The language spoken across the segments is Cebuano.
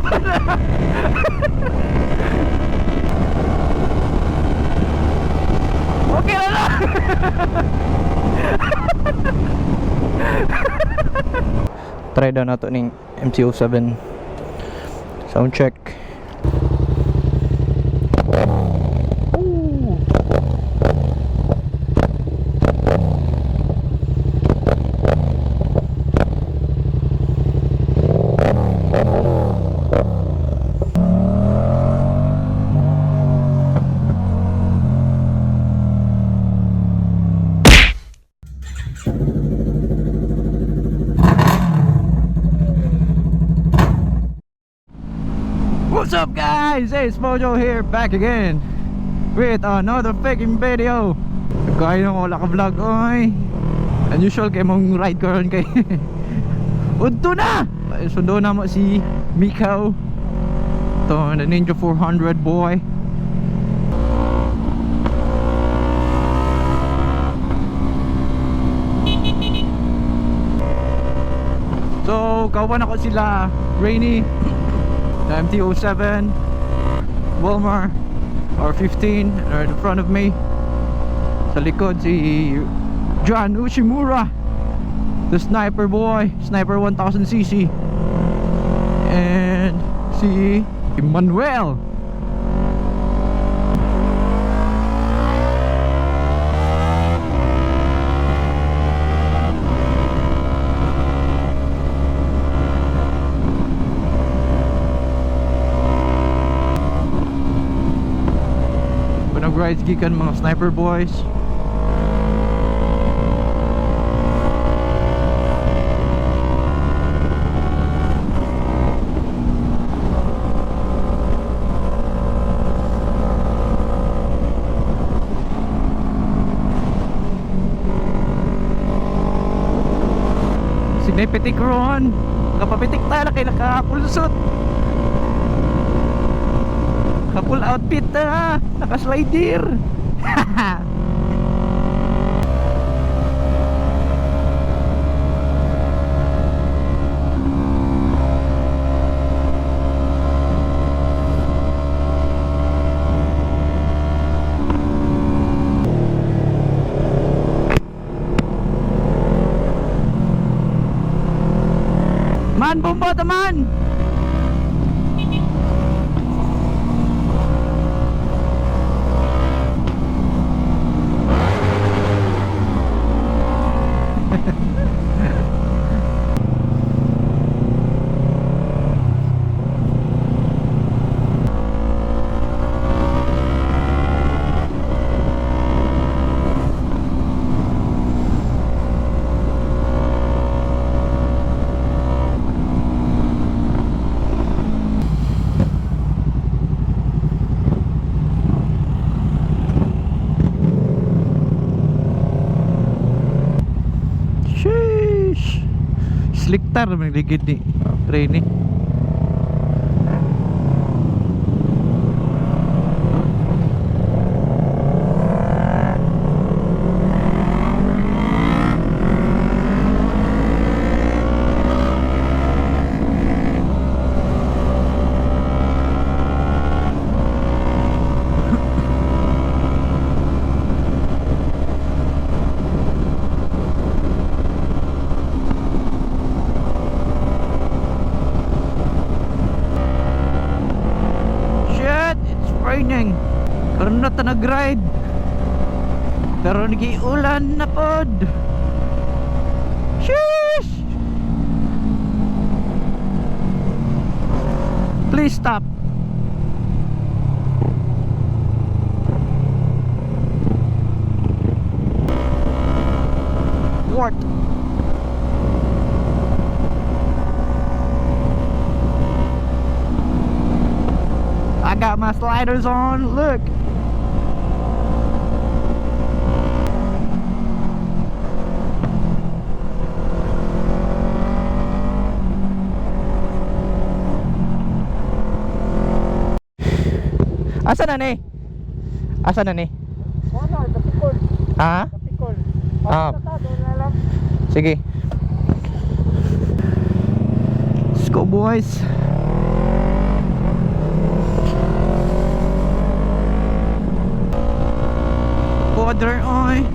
Pa na. Okay na lang. Try daw nato ning MT-07. Sound check. Ooh. What's up, guys? It's Mojo here, back again with another freaking video. Kaya nang wala ka vlog, oy. Unusual kay mong ride karon kay udto na! Sundo na mo si Mikaw. To the Ninja 400 boy. So, kawan ako sila Rainy, the MT-07, Wilmar R15 are in front of me. Sa likod si John Uchimura, the sniper boy, sniper 1000cc, and si Manuel. Panag rides gikan mga sniper boys. Signay pitik ron. Nakapapitik ta na kay nakapulsot. Naka full outfit na, naka-slider. Man, bomba man. Sheesh. Slick tar naman ligid ni Rainy. Shit, it's raining. Karon na ta nag-ride. Pero nagiulan na pod. Sheesh! Please stop. What? I got my sliders on. Look. Asa na ni? Asa na ni? Wala, kapikol. Ha? Kapikol. Ah. Basta doon na lang. Sige. Let's go, boys. Rider oy.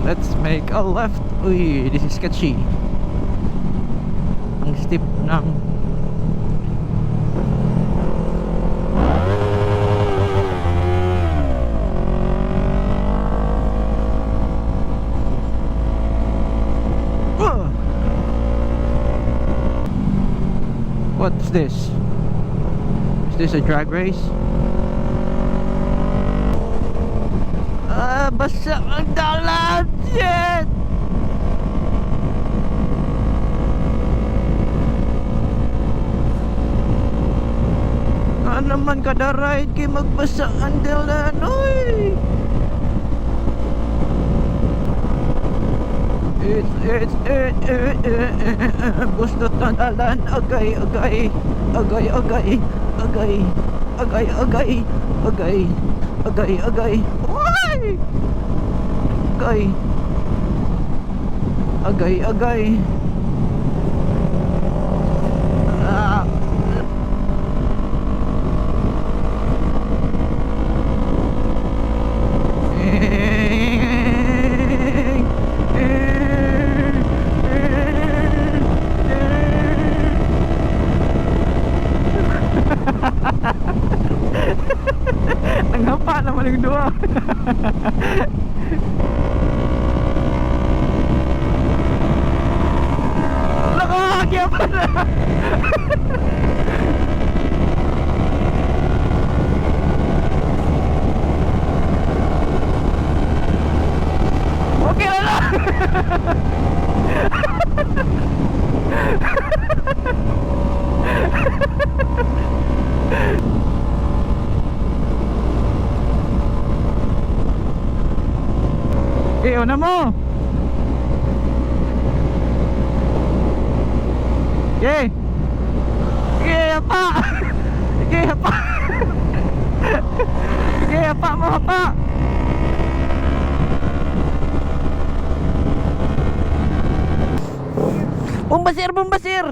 Let's make a left. Uy, this is sketchy. Ang steep ng. Ugh! What's this? Is this a drag race? Ah, basa ang dalan! Shit! Nga naman kada ride kay magbasa ang dalan, oy! It's, it, it, it, it, gusto dalan, agay, agay, agay, agay, agay, agay, agay, agay, agay, agay, Why? Agay, agay, agay. Ah. Nanghapa naman yung duha. Nakakakya pa na. Okay na lang. Eh, una mo. Okay. Okay, hapa. Okay, hapa. Okay, hapa mo, hapa. Bumbasir, bumbasir.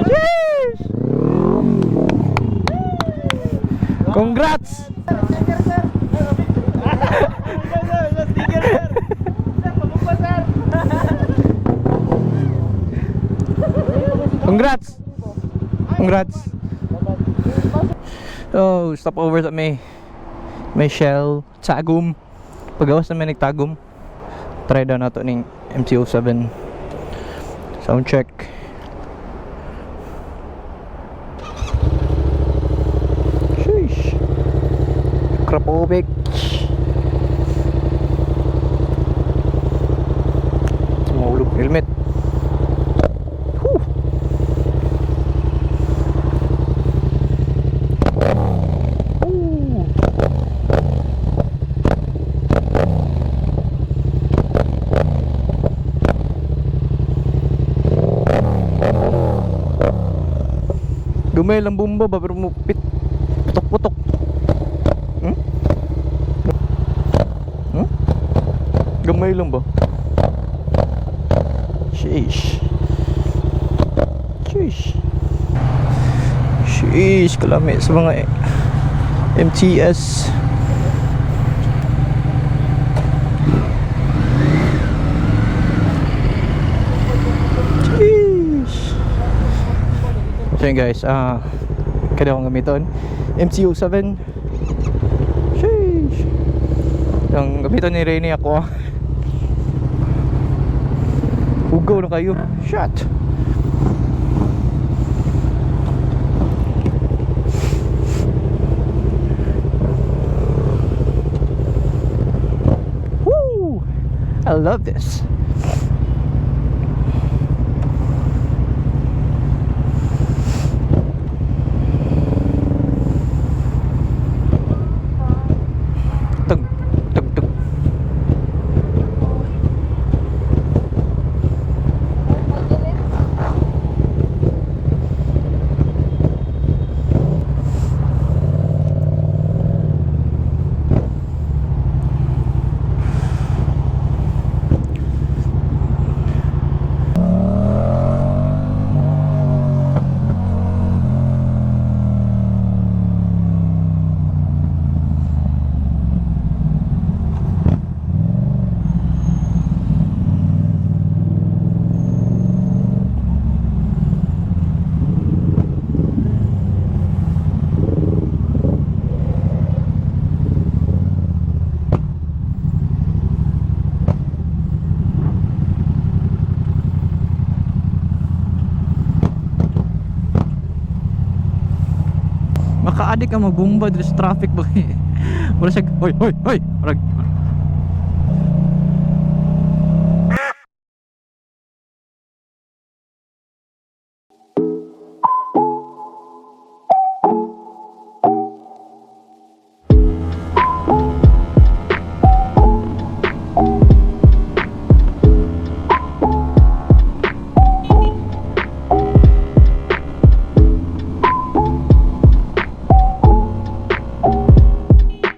Sheesh! Congrats! Congrats! Congrats! Oh, stop over sa may Shell Tagum. Pagawas namin nagtagum. Try daw nato ning MCO7. Sound check. Sheesh. Krapovic. Mahulog helmet. Whew. Ooh. Gamay lang bumba ba pero mupit putok-putok. Hmm? Hmm? Gamay lang ba? Sheesh. Sheesh. Sheesh, kalami sa mga MTS. Sheesh. So yun guys, kaya akong gamiton. MCU7. Sheesh. Yung gamiton ni Rainy ako. Ugaw na kayo. Shot. Woo! I love this. Tug, tug, tug. Adik ka magbomba diri sa traffic ba. Wala siya, "Hoy, hoy, hoy." Murag